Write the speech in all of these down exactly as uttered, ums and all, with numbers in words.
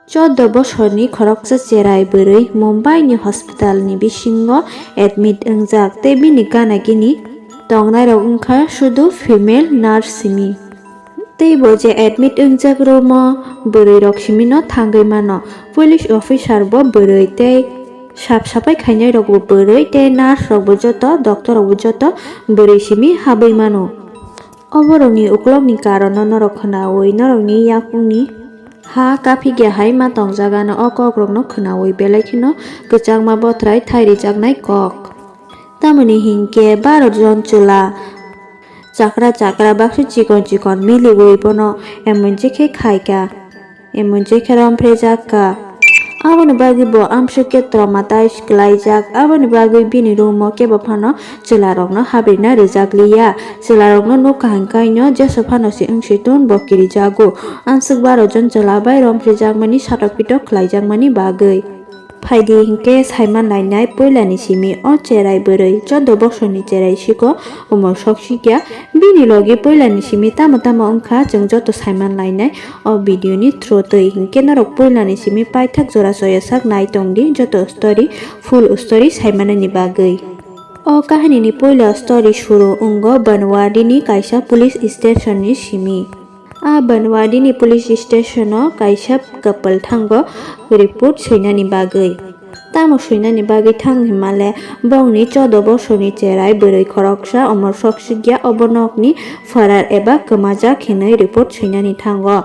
Chordo bosorni khoroksa cherai bwrwi Mumbaini hospitalni bisingo admit wngjak tei bini gana gini tongnairok wngkha sudu female nurse simi. Tei bo je admit wngjak room-o bwrwirok simino thangwi mano. Police officer bo bwrwi tei sap sapai khainairokbo bwrwi tei nurse rokbo joto, doctor rokbo joto bwrwi simi habwi mano. Oborokni uklokni karono norok khwnawi norokni yakungni ha kaphikya hai ma tongjagano o kokrokno khwnawi belai kheno kwchangma bothrai thai rijaknai kok. Tamoni hinkhe baro jon chwla chakra chakra baksa chikon chikon miliwi bono emonje khe khaikha, emonje khe romphrejakha. Aboni bagwi bo amsuk khe traumatized kwlaijak, aboni bagwi bini room-o kebo phano chwlarokno habirna rwjakliya. Chwlarokno nukha hinkaino jeso phano se wngsi tun bo kirijago. Amsuk baro jon chwla bai romphrejakmani satok pitok khlaijakmani bagwi. Phaidi hinkhe saiman lainai puilani simi o cherai bwrwi chordo bosorni cherai siko umor sok sikya. Bini logi puilani simi tamo tamo wngkha chwng joto saiman lainai o video ni through twi. Hinkhe norok puilani simi paithak jora soya sak nai tongdi joto story, full story saimanani bagwi. O kahinini puila story suru wngo Banwadi ni kaisa police station ni simi. A Banwadi ni police station o kaisa couple thango report swinani bagwi. Tamo swinani bagwi thang hinmale bongni chordo bosorni cherai bwrwi khoroksa omor sok sikya obo nokni farar eba kwmajak hinwi report swinani thango.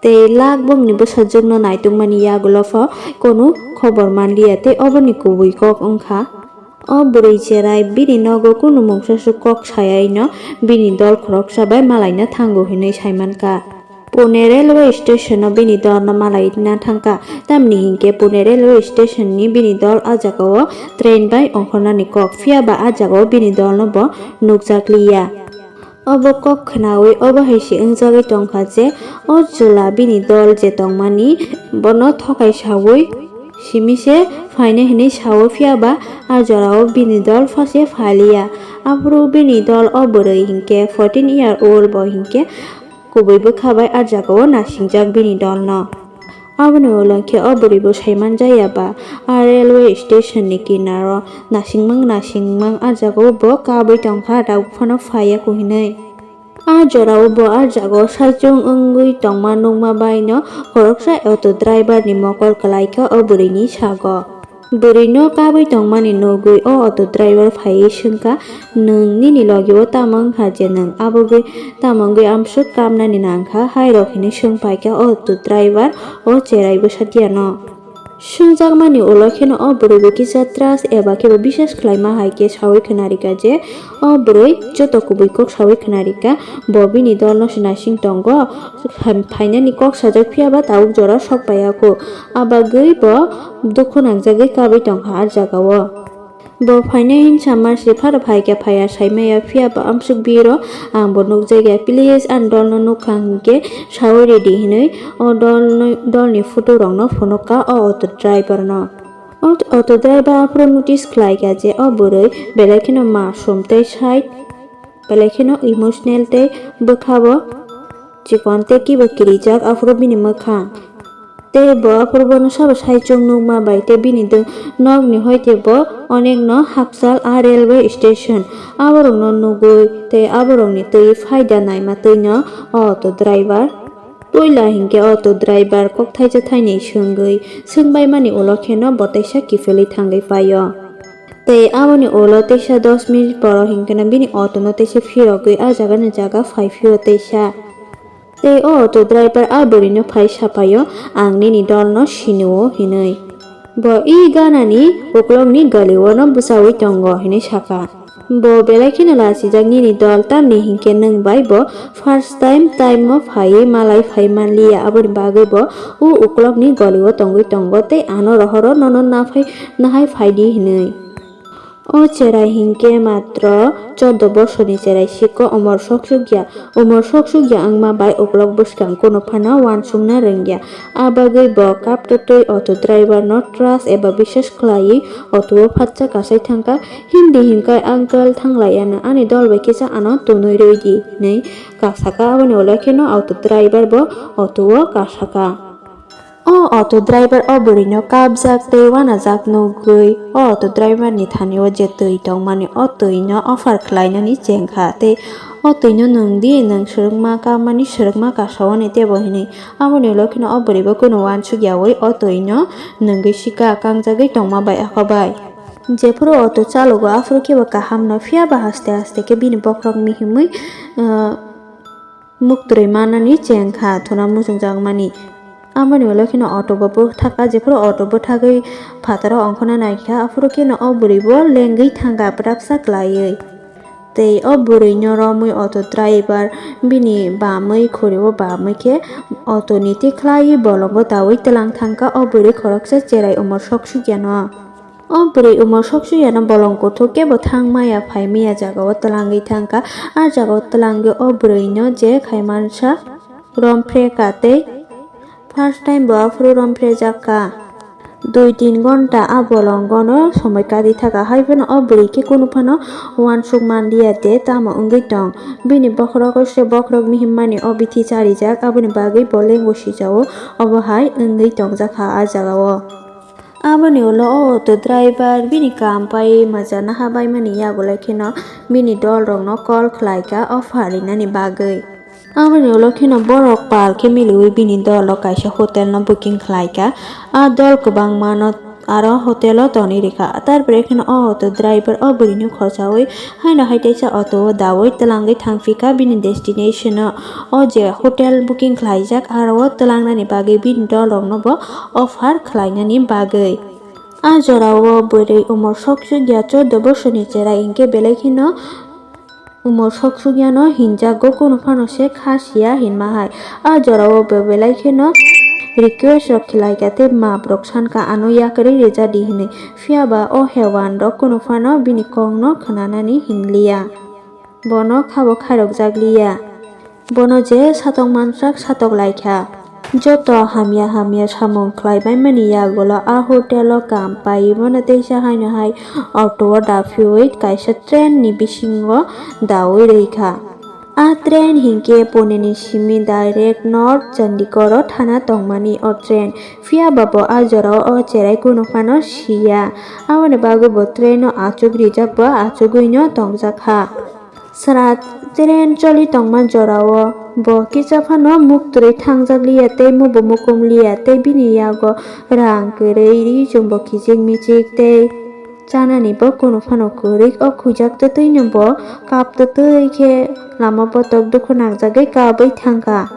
Tei lak bongni bwsajwkno naitokmani yagulo pho kunu khobor manliya tei oboni kubui kok wngkha. O bwrwi cherai bini nogo kunu mungsa se kok sayaino bini dol khoroksa bai malaina thango hinwi saimankha. Pune railway station o bini dolno malaina thangkha, tamni hinkhe Pune railway station ni bini dol a jagao train bai ongkhornani kok, phiyaba a jagao bini dolno bo nukjakliya. Obo kok khwnawi obo hai se wngjagwi tongkha je o chwla bini dol je tongmani bono thokai sawi simi se phainai hinwi sao, phiyaba a jorao bini dol pha se phaliya. Aphuru bini dol o bwrwi hinkhe fourteen year old bo hinkhe kubui bwkha bai a jagao nasingjak bini dolno. Aboni ulo khe o bwrwi bo saiman jaya ba a railway station ni kinaro nasingmang nasingmang a jagao bo kabui tongkha, tabuk phano phaiya hinwi. A jorao bo a jagao saichung wngwi tongma nukma baino khoroksa auto driver ni mokol kwlaikha o bwrwini sago. Bwrwino kabui tongmani nugwi o auto driver phaiwi swngkha, "Nwng nini logi o tamo wngkha je nwng abogwi tamo wngwi amswk kamnani nangkha?" hairok hinwi swngpaikha o auto driver o cherai bwsatiyano. Swngjakmani ulo kheno o bwrwi bo kisa trust eba khe bo bisas khlaima hai khe sawi khwnarikha je o bwrwi joto kubui kok sawi khwnarikha, bo bini dolno se naising tongo, phainani kok sajak phiyaba tabuk jora sok paiya kho. Abagwi bo dukhu nangjagwi kabui tongkha a jagao. Bo phainai hinsa ma se pharo phaikha phaiya saimaya, phiyaba amsuk biro ang bo nukjakya, please ang dolno nukha hinkhe sawi ridi hinwi o dolno, dolni photo rokno phunukha o auto driver no. O auto driver aphuru notice khlaikha je o bwrwi belai kheno masum tei side belai kheno emotional tei bwkha bo chikon tei kibo kirijak aphuru bini mwkhang. Tei bo aphuru bono sabo saichung nukma bai tei bini dw-, nokni hoite bo onekno hakchal a railway station. Aborokno nugwi tei aborokni twi phaida naima twino o auto driver. Puila hinkhe auto driver kok thaisa thainwi swngwi swngbaimani ulo kheno bo teisa kiphilwi thangwi paio. Tei aboni ulo teisa dos minute poro hinkheno bini auto no teisa phirogwi a jaga ni jaga phai phio teisa. Tei o auto driver a bwrwino phai sapaio, "Ang nini dolno sinio," hinwi. Bo i ganani uklokni galiuno bwchawi tongo, hinwi saka. Bo belai kheno lachijak, "Nini dol tamni hinkhe nwng bai bo first time time-o phaiwi malai phai manliya, aboni bagwi bo o uklokni galiuo tongwi tongo tei ano rohoro nono naphai nahai phaidi," hinwi. O cherai hinkhe matro chordo bosorni cherai siko omor sok sukya. Omor sok sukya wngma bai uklok bwskang kunu phano uansukna rwngya. A bagwi bo kaptwtwi auto driver no trust eba biswas khlaiwi auto o phatsa kasai thangkha. Hindi hinkhai, "Uncle, thanglaiya na, ani dol bai kisa ano tonwi rwidi," hinwi kasaka. Aboni ulo kheno auto driver bo auto o kasaka. O Auto driver o bwrwino kapjak tei uanajak nugwi o auto driver ni thani o je twi tongmani o twi no offer khlainani chengkha tei o twi no nwng di, nwng swrwngma kapmani swrwngma kasaoni tebo hinwi. Aboni ulo kheno o bwrwi bo kunu uansukyawi o twi no nwngwi sika kangjagwi tongma bai akobai. Jephuru auto chalogo aphuru khe bo kaham no, phiya ba haste haste khe bini bokhorok mihimwi, ah, muktwrwi manani chengkha thuna muchungjakmani. Aboni ulo kheno auto bo bwthaka, jephuru auto bwthagwi phataro ongkhorna naikha, aphuru kheno o bwrwi bo lengwi thangkha bwrapsa klaiwi. Tei o bwrwi no romwi auto driver bini bamwi khuri o bamwi khe auto ni tikhlaiwi bolongo dawi twlang thangkha o bwrwi khoroksa cherai umor sok sukya no. O bwrwi umor sok suyano bolong kuthuk kebo thang maya phai maya jagao twlangwi thangkha. A jagao twlangwi o bwrwino je khaimansa romphre ka tei first time bo aphuru romphre jak ka. Dui tin gonta a bolongono somoi kari thaka hai phano o bwrwi khe kunu phano uansuk manliya de tamo wngwi tong. Bini bokhorogo se bokhorok mihimmani o bithi charijak, aboni bagwi bo lengo sijao, obo hai wngwi tongjakha a jagao. Aboni ulo o auto driver bini kam pai maja naha baimani yagulo kheno bini dol rokno call khlai kha offer rinani bagwi. Aboni ulo kheno borok pal khe miliwi bini dolo kaisa hotel no booking khlai kha. A dol kwbangma no aro hotel o tonwi rikha. Tarpore kheno o auto driver o bwrwino khochawi haino hai teisa auto o dawi twlangwi thangphi kha bini destination o. O je hotel booking khlaijak aro o twlangnani bagwi bini dol rokno bo offer khlainani bagwi. A jorao bwrwi umor sok sukya chordo bosorni cherai hinkhe belai kheno umor sok sukyano hinjago, kunu phano se kha siya hinma hai. A jorao bo belai kheno request rok khlai kha tei map rok san kha ano yakarwi rwja di hinwi. Phiya ba o hewan rok kunu phano bini kok no khwnanani hinliya. Bono khabo khairokjak liya. Bono je satok mansak satok lai kha. Joto hamya hamya samung khlai baimani yagulo a hotel o kam pai bono teisa haino hai auto o daphiwi kaisa train ni bisingo dawi rwi kha. A train hinkhe Pune ni simi direct North Chandigarh o thana tongmani o train. Phiya ba bo a jorao o cherai kunu phano siya. Aboni bagwi bo train o achuk rijak bo achugwi no tongjak kha. Sra train choli tongma jorao bo kisa phano muktwrwi thangjak liya tei mubo mukum liya tei bini yago rang kwrwi ri chumbo kichik michik tei chanani bo kunu phano kwrwi. O khujak twtwi no bo kap twtwi khe lama botok dukhu nangjagwi kabwi thangkha.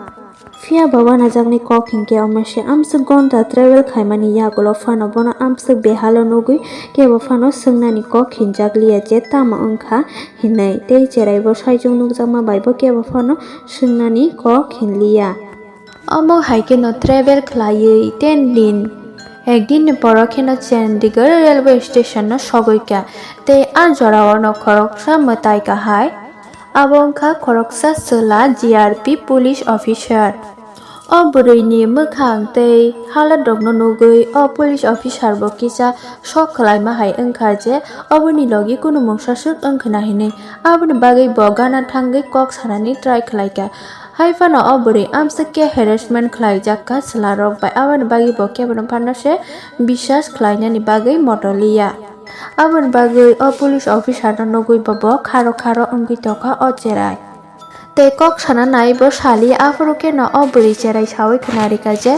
Phiya ba uanajakni kok hinkhe omo se amswk gonta travel khaimani yagulo phano bono amswk behalo nugwi kebo phano swngnani kok hinjak liya je tamo wngkha hinwi tei cherai bo saichung nukjakma bai bo kebo phano swngnani kok hinliya. Omo hai kheno travel khlaiwi ten din, ek din ni poro kheno Chandigarh railway station no sogwi kha tei a jorao no khoroksa mwtai kahai. Abo wngkha khoroksa chwla G R P police officer. O bwrwini mwkhang tei halatrokno nugwi o police officer bo kisa sok khlaima hai wngkha je oboni logi kunu mungsa swk wngkhwna hinwi. Aboni bagwi bo gana thangwi kok sanani try khlaikha. Hai phano o bwrwi amswk khe harassment khlaijak kha chwlarok bai, aboni bagwi bo kebono phano se biswas khlainani bagwi moto liya. Aboni bagwi o police officer no nugwi bo bo kharo kharo wngwi tongkha o cherai. Tei kok sana nai bo sali, aphuru kheno o bwrwi cherai sawi khna rikha je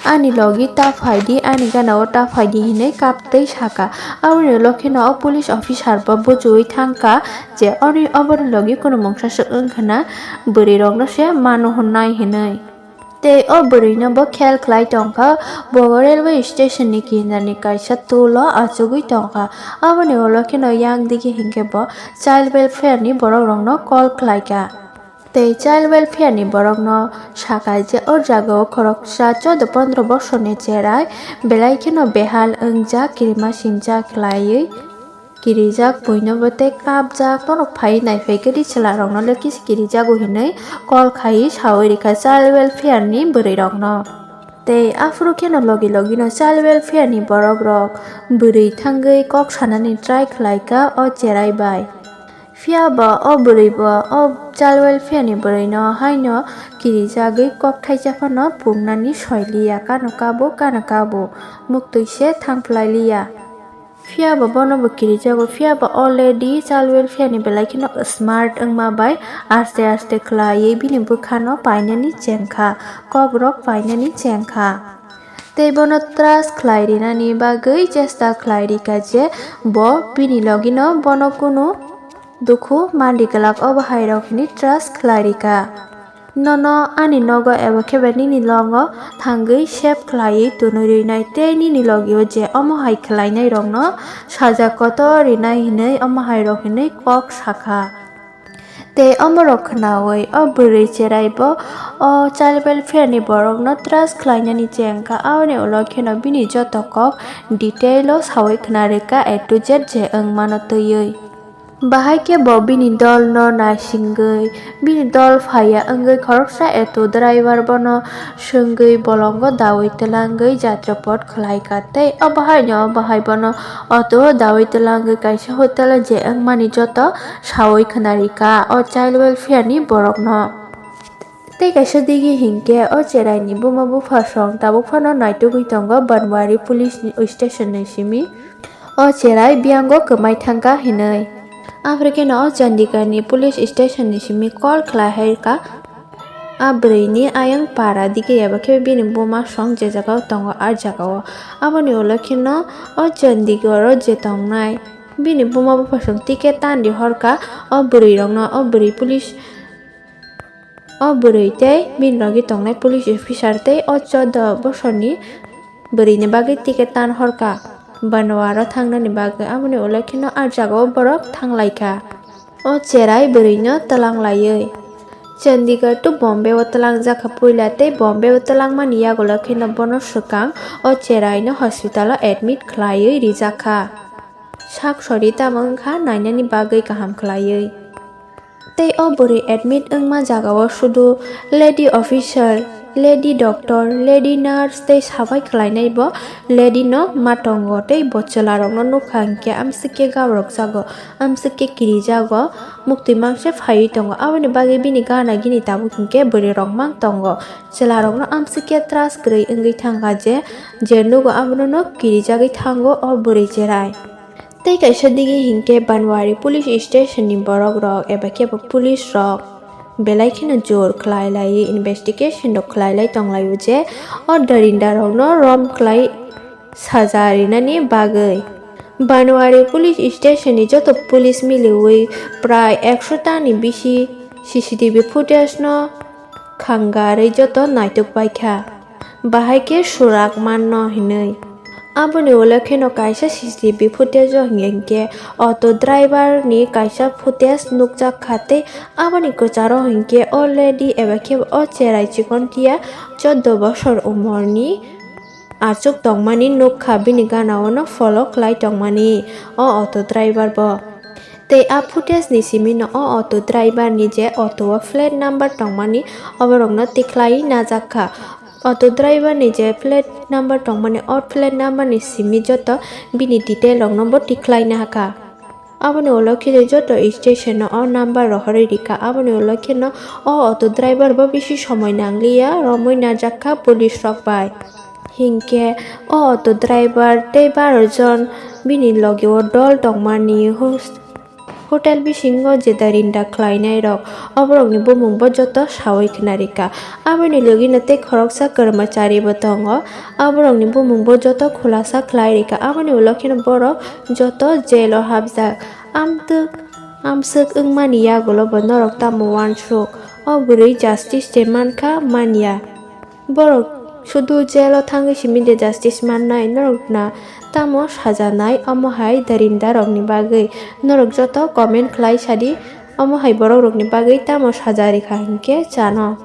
ani logi ta phaidi, ani gana o ta phaidi hinwi kaptwi saka. Aboni ulo kheno o police officer bo buchugwi thangkha je oni oboni logi kunu mungsa swk wngkhwna bwrwi rokno se mano hwnnai hinwi. Tei o bwrwino bo khel khlai tongkha, bo railway station ni kinarni kaisa tool o achugwi tongkha. Aboni ulo kheno yang digi hinkhe bo child welfare ni borok rokno call khlaikha. Tei child welfare ni borokno sakha je o jagao khoroksa choudo pondro bosorni cherai belai kheno behal wngjak, kirima sinjak khlaiwi kirijak buino bo tei kapjak, norok phaiwi naiphai khe ri chwlarokno le kisa kirijago hinwi call khaiwi sawi rikha child welfare ni bwrwirokno. Tei aphuru kheno logi logino child welfare ni borokrok bwrwi thangwi kok sanani try khlaikha o cherai bai. Phiya ba o bwrwi bo o child welfare ni bwrwi no haino kirijagwi kok thaisa phano pungnani soi liya, kano kabo, kano kabo, muktwi se thang phlai liya. Phiya ba bono bo kirijago, phiya ba already child welfare ni belai kheno smart wngma bai aste aste khlaiwi bini bwkhano painani chengkha, kokrok painani chengkha. Tei bono trust khlai rinani bagwi chesta khlai rikha je bo bini logino bono kunu dukhu manri glak, obo hai rok hwnwi trust khlai rikha. Nono ani nogo eba khe ba nini longo thangwi save khlaiwi tonwi rwnai tei nini logio je omo hai khlainai rokno saja kotor rinai hwnwi omo hai rok hwnwi kok sakha. Tei omo rok khnaui o bwrwi cherai bo o child welfare ni borok no trust khlainani chengkha, aboni ulo kheno bini joto kok detail o saui khna rikha A to Z je wngmano twiwi. Bahai khe bo bini dol no naisingwi, bini dol phaiya wngwi khoroksa auto driver bono swngwi bolongo daui twlangwi jatra pot khlai kha. Tei o bahai no o bahai bono auto o daui twlangwi kaisa hotel o je wngmani joto saui khna rikha o child welfare ni borok no. Tei kaisa digi hinkhe o cherai ni buma bupha song tabuk phano naitugwi tongo Banwari police ni station ni simi. O cherai biyango kwmai thangkha hinwi. Aphuru kheno o Chandigarh ni police station ni simi call khlai hai kha. A bwrwi ni ayang para digi eba khe bini buma song je jaga o tongo a jaga o. Aboni ulo kheno o Chandigarh o je tongnai bini buma bupha song ticket tan di hor kha o bwrwi rok no, o bwrwi police. O bwrwi tei bini logi tongnai police officer tei o choudo bosorni bwrwini bagwi ticket tan horkha Banwaro thangnani bagwi. Aboni ulo kheno ah jagao borok thanglaikha. O cherai bwrwino twlanglaiwi Chandigarh to Bombay o twlangjakha puila tei Bombay o twlangmani yagulo kheno bono swkang o cheraino hospital o admit khlaiwi rijakha. Sak sori tamo wngkha nainani bagwi kaham khlaiwi. Tei o bwrwi admit wngma jagao sudu lady officer, lady doctor, lady nurse tei sabai khlainai bo lady no ma tongo tei bo chwlarokno nukha hinkhe amswkhe gabrokjago, amswkhe kirijago, muktwi mangse phaiwi tongo. Aboni bagwi bini gana gini tabuk hinkhe bwrwirok mang tongo. Chwlarokno amswkhe trust kwrwi wngwi thangkha je, je nugo abono no kirijagwi thango o bwrwi cherai. Tei kaisa digi hinkhe Banwari police station ni borok rok eba khe bo police rok belai kheno jor khlai laiwi investigation rok khlai lai tong laio je o darinda rok no rom khlai saja rinani bagwi. Banwari police station ni joto police miliwi prai ekso ta ni bisi C C T V footage no khangarwi joto naituk paikha, bahai khe surak manno hinwi. Aboni ulo kheno kaisa C C T V footage o hinkhe auto driver ni kaisa footage nukjak kha tei aboni kwcharo hinkhe o lady eba khe o cherai chikon tia choudo bosor umor ni achuk tongmani nukha, bini gana o no follow khlai tongmani o auto driver bo. Tei a footage ni simi no o auto driver ni je auto o plate number tongmani oborok no tikhlai najak kha. Auto driver ni je plate number tongmani o plate number ni simi joto bini detail rok no bo tikhlai na kha. Aboni ulo khe joto station o o number rohorwi rikha. Aboni ulo kheno o auto driver bo bisi somoi nangliya, romwi najak kha police rok bai. Hinkhe o auto driver tei baro jon bini logi o dol tongmani hos-, hotel bisingo je darinda khlainai rok, oborokni bumung bo joto sawi khna rikha. Aboni logino tei khoroksa kormochari bo tongo, aborokni bumung bo joto khulasa khlai rikha. Aboni ulo kheno borok joto jail o hapjak. Amtwk amswk wngmani yagulo bo norok tamo uansuk? O bwrwi justice se mankha manya? Borok sudu jail o thangwi simi de justice mannai? Norok na tamo saja nai omo hai darinda rokni bagwi? Norok joto comment khlai sadi, omo hai borok rokni bagwi tamo saja rikha hinkhe chano?